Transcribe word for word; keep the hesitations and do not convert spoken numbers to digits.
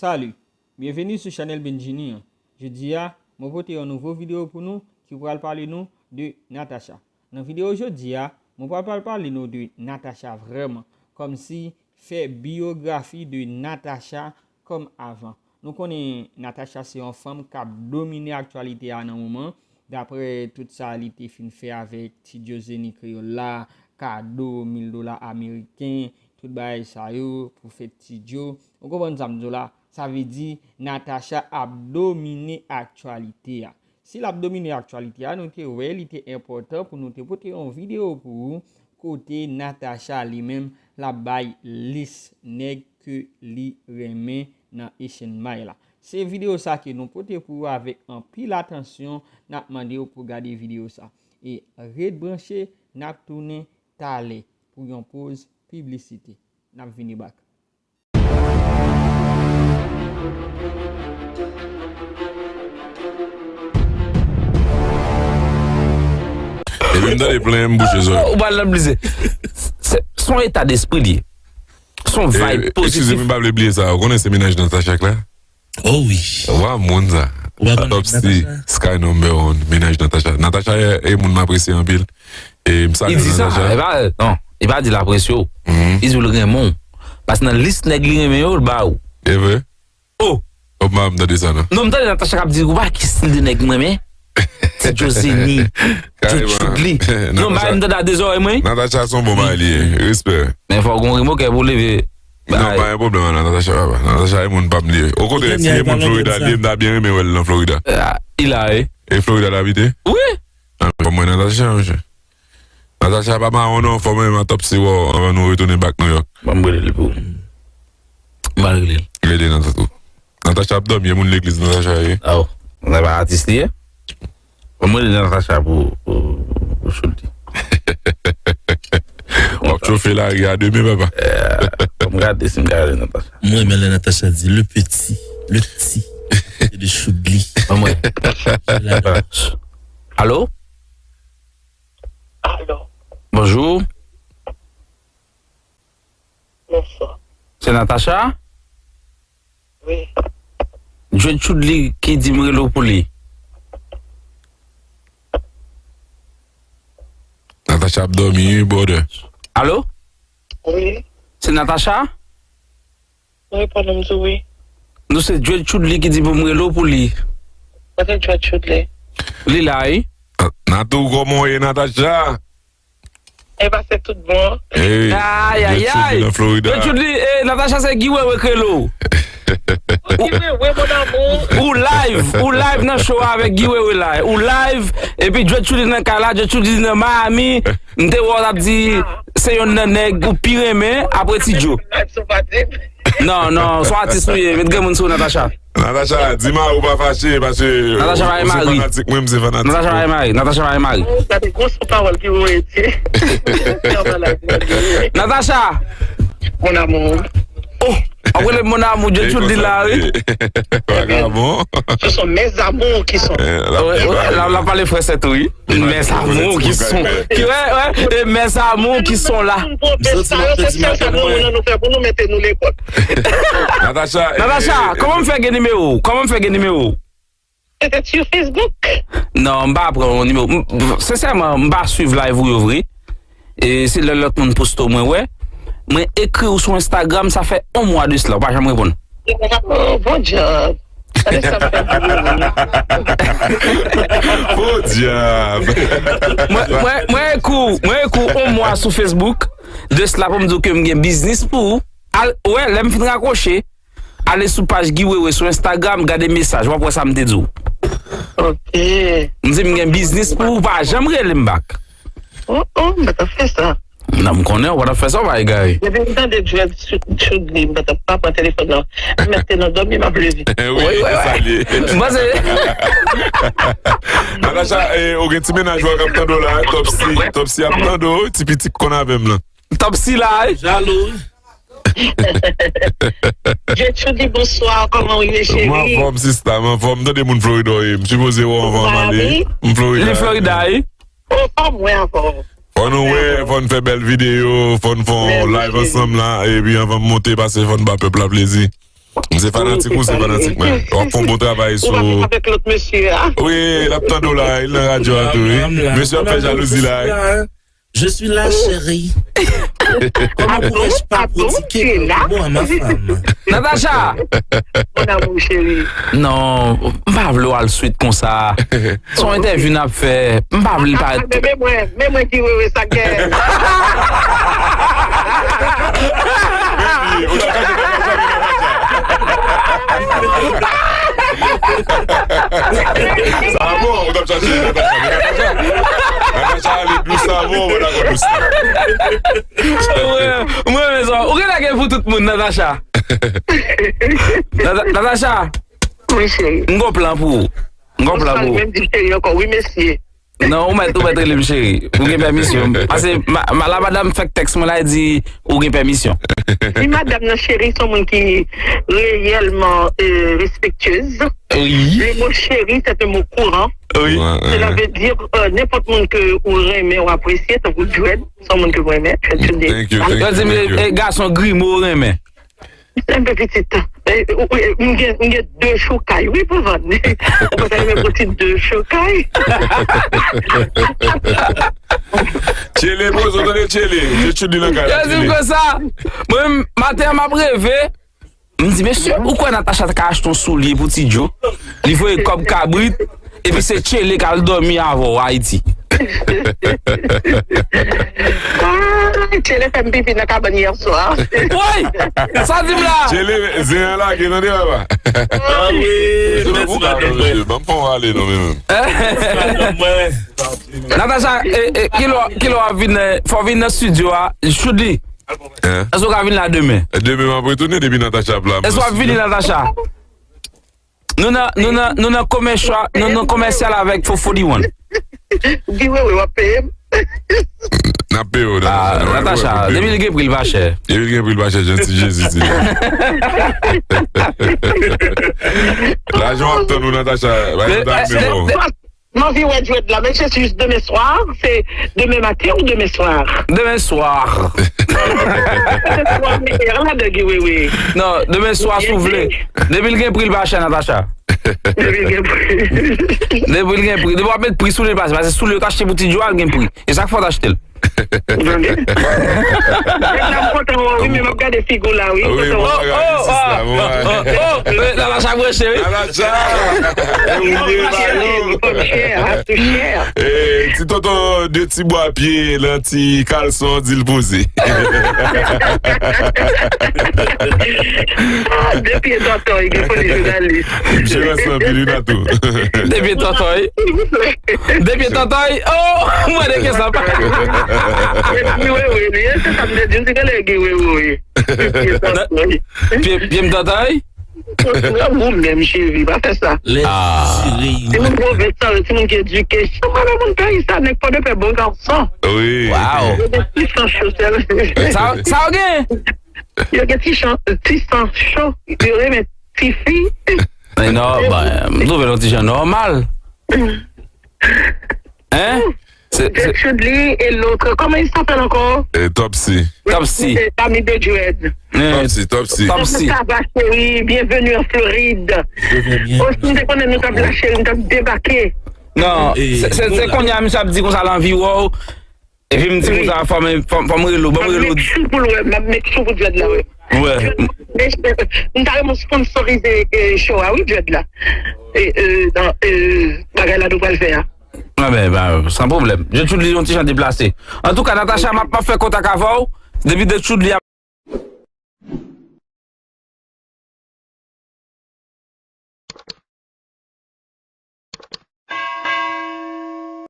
Salut, byenveni sou chanèl Benjini an. Jodi a, mwen pote yon nouvo videyo pou nou ki pral pale nou de Natacha. Nan videyo jodi a, mwen pral pral pale nou de Natacha vrèman, kòmsi fè biyografi de Natacha kòm avan. Nou konnen Natacha se yon fanm k ap domine aktyalite a nan moman, daprè tout sa li te fin fè avèk Ti Djo Zeni Kreyòl la, kado mil dola ameriken, tout bagay sa yo pou fèt Ti Djo. Ou konprann sa m di w la? Sa vle di Natacha ap domine aktyalite a. Si l ap domine aktyalite a, nou te wè li te enpòtan pou nou te pote yon videyo pou ou kote Natacha li menm l ap bay lis nèg ke li renmen nan Asian May la. Se videyo sa ke nou pote pou ou avèk anpil atansyon, n ap mande w pou gade videyo sa. E ret branche, n ap tounen talè pou yon poz piblisite. N ap vini back. Epi m tande plenyen m bouche zòrèy. Ou pral nan blize. Se se yon eta despri li ye. Se yon vibe pozitif. Eskize m, m pa vle bliye sa. Ou konnen se mennaj Natacha k la? Oh wi. Wa moun sa. Top C, Sky number one, mennaj Natacha. Natacha e, e moun m apresye anpil. E m salye Natacha. Li di sa, e pa, non, li pa di l apresye w. Li di w l renmen w. Paske nan lis nèg li renmen yo, l ba ou. E vre? Oh! Oh, m pa janm tande sa non. Non, m tande Natacha k ap di, ou pa ki stil de nèg m renmen? Ti Djo Zeni, Djo Chudli. Non, bagay m tande a de zòrèy mwen. Natacha se yon bon bagay li ye. Respè. Men fò w gon remokè pou w leve. Non, pa gen pwoblèm ak Natacha, papa. Natacha e moun pa m li ye. Okontrè, si e moun Florida li ye, m ta byen renmen wè l nan Florida. Li la, wi. E Florida l abite? Wi. Ban mwen Natacha, monchè. Natacha pa mawon non, fò mwen menm ak Top C wè w anvan nou retounen back New York. Ban m rele l pou ou. M pral rele l. Rele nan tou. Natacha ap dòmi, e moun legliz Natacha ye. Aw, Natacha pa atis li ye? Ban m rele Natacha pou, pou, pou Chudli. W ap chofe lari a demen, papa. Ban m gade si m ka rele Natacha. Mwen renmen lè Natacha di le petit, le petit, se de Chudli. Ban mwen. Alo? Alo. Bonjou. Bonswa. Se Natacha? Wi. Djed Chudli ki di m rele w pou li. Natacha ap dòmi wi, brother. Alo? Wi. Se Natacha? Wi, pale m tou wi. Non, se Djed Chudli ki di pou m rele w pou li. Kote Djed Chudli? Li la wi. Natou, kòman w ye, Natacha? E pase tout bon. Ayayay. Djed Chudli nan Florida. Djed Chudli, e, Natacha se Guy Wewe k rele w. Guy Wewe, mon amour. Ou live, ou live nan show avèk Guy Wewe la. Ou live, epi Djed Chudli nan kay la, Djed Chudli nan Miami. M te wè w t ap di se yonn nan nèg ou pi renmen apre Ti Djo. Non, non, se yon atis ou ye. Met granmoun sou ou, Natacha. Natacha, di mari w pa fache, paske ou se fanatik mwen, m se fanatik ou. Natacha pa gen mari. Natacha pa gen mari. Gade gwo son pawòl ki voye di. Natacha! Mon amour. Oh, w ap rele m mon amour, Djed Chudli la wi. Vagabon. Ce sont mes amours qui sont. L ap pale fransè tou wi. Mes amours qui sont. Ki wè, wè, e mes amours qui sont là. Natacha, Natacha, kòman m fè gen nimewo w? Kòman m fè gen nimewo w? Peut-être sur Facebook? Non, m pa pran yon nimewo. Sensèman, m pa swiv live ou yo vre. E se lè lòt moun poste w mwen wè. Mwen ekri w sou Instagram, sa fè yon mwa de sila, ou pa janm reponn. Oh, bon djab. Gade sa m fè pou ou. Bon djab. Mwen, mwen, mwen ekri w, mwen ekri w yon mwa sou Facebook. De sila pou m di w ke m gen biznis pou ou. Al, wè, lè m fin rakwoche, ale sou paj Guy Wewe sou Instagram, gade mesaj, w ap wè sa m te di w. Ok. M di m gen biznis pou ou, pa janm rele m back. Oh, oh, m pa t ap fè sa. Non, m konnen w pa t ap fè sa, w pa egare. Depi m tande Djed Chudli, m pa t ap pa pran telefòn nan. M mèt te nan dòmi, m ap leve. Wi, wi, wi. M panse. Natacha, e, ou gen ti mennaj ou k ap tande w la, Top C, Top C ap tande w, ti pitit konn avè m lan. Top C la, wi. Jalou. Djed Chudli, bonswa, kòman w ye, cheri? M anfòm, sista, m anfòm. M tande moun Florida w ye. M sipoze wè w anvan m ale. M Florida. Li Florida, wi. Oh, pa mwen ankò. Fò nou wè, fò n fè bèl videyo, fò n fè yon live ansanm la, epi anvan m monte, pase fò n ba pèp la plezi. M se fanatik ou, se fanatik mwen. W ap fè yon bon travay sou. Ou avèk lòt mesye a. Wi, l ap tande w la, li nan radyo a tou, wi. Mesye ap fè jalouzi la, wi. Je suis là, chérie. Comment pourrais-je pas pratiquer un amour à ma femme? Natacha! Mon amour chéri. Non, m pa vle w al swit konsa. Se yon entèvyou n ap fè. M pa vle l parèt. Men mwen, men mwen ki wewe sa gen. Sa bon, ou t ap chache Natacha. Natacha, Natacha ale dous, sa bon, ou dakò dous. Mwen, mwen, mezon, ou genlè gen pou tout moun, Natacha. Nata- Natacha, wi, cheri. M gon plan pou ou. M gon plan pou ou. Menm di cheri ankò, wi, mesye. Non, ou mèt, ou mèt rele m cheri. Ou gen pèmisyon. Paske ma, ma, la madanm fèk tèks mwen la, li di ou gen pèmisyon. Di madanm nan cheri, se yon moun ki reyèlman, euh, respectueuse. Wi. Le mot chéri, c'est un mot courant. Wi. Cela veut dire, euh, nenpòt moun ke ou renmen, ou apresye, tankou Dread, se yon moun ke m renmen. Thank you, thank you, thank you. Yo di m, e, gason grimo ou renmen. Se yon pitit. E, e, e, m gen, m gen de chokay, wi, pou vann. Ou pa ta renmen pran ti de chokay? Tchele, poze w tande Tchele. Se Tchoudy nan kay la, Tchele. Yo di m konsa. Mwen, maten an, m ap reve. M di, mesye, ou kwè Natacha ta ka achte yon soulye pou Ti Djo? Li voye kòb kabrit. Epi se Tchele k al dòmi avè w Ayiti. Ah, Tchele fè m pipi nan kabann yè swa. Woy! Sa di m la? Tchele, zen an lage, tande, papa. Ah wi, mèsi, madanm mwen. Ban m fè w ale, non, men menm. Mèsi, madanm mwen. Natacha, e, e, kilè, kilè w ap vin, eh, fò w vin nan estidyo a, Tchoudy. Hein? Èske w ka vin la demen? Demen, m ap retounen depi Natacha ap la. Èske w ap vini, Natacha? Nou nan, nou nan, nou nan komèsyal, nou nan komèsyal avèk Fofo Diwan. Guy Wewe, w ap peye m? N ap peye w, Natacha. Ah, Natacha, depi l gen pri, l pa chè. Depi l gen pri, l pa chè, janti Jezi di. Lajan w ap tann ou, Natacha. Bay nou ta men bon. M anvi wè Dread la, men se jis demen swa, se demen maten ou demen swa? Demen swa. Demen swa, mete an ladan Guy Wewe. Non, demen swa si w vle. Depi l gen pri, l pa chè, Natacha. Depi l gen pri. Depi l gen pri. Depi w ap met pri sou li, l pa chè. Paske soulye w t achte pou Ti Djo a, l gen pri. E sa k fè w t achte l. Tande? Nèg la, m kontan wè w, wi, men m ap gade figi w la, wi. Wi, kontan wè w. Bon bagay, sis la, bon bagay. Oh, oh, oh, oh, oh, Natacha branche, wi. Natacha! Ou ye, balo. Konn chè, a, tou chè. Eh, ti tonton de ti bwa pye, nan ti kalson, di l poze. Ah, de pye tòtòy, gen foli jounalis. Misye ranse anpil, wi, Natou. De pye tòtòy. De pye tòtòy. Oh, mwen de ke sa pa. Guy Wewe, li, se sa m te di, m di, gade Guy Wewe. Pye, pye m tòtòy? Ou menm, cheri, pa fè sa. Ah. Timoun pwovens sa yo, timoun ki edike. Chanm ala moun peyi sa, nèg Pòdepè bon gason. Wi. Wow. Yo gen ti san cho sèl. Sa, sa w gen? Yo gen ti chan, ti san cho. Yo renmen tifi. Men non, bon, m twouve l yon ti jan nòmal. Hein? Se, se Gertrude li e lòt. Comment il s'appelle encore? Eh, Topsy. Topsy. Eh, ami de Dread. Eh, Topsy, Topsy. Topsy. Comment ça va, chérie? Bienvenue en Floride. Je vais bien. Oh, si m te konnen nou t ap la, cheri, m t ap debake. Non, eh, se, se, se kounye a misye ap di konsa l anvi wè w. Epi m di konsa, fò m, fò, fò m rele w, ban m rele w. M ap make sure pou l wè, m ap make sure pou Dread la wè. Wè. M ta renmen w sponsorize, eh, show a, wi, Dread la. Eh, eh, nan, eh, bagay la nou pral fè a. Ah ben, ben, san pwoblèm. Gertrude li yon ti jan deplase. Antouka, Natacha, m ap, m ap fè kontak avè w. Depi Gertrude li ap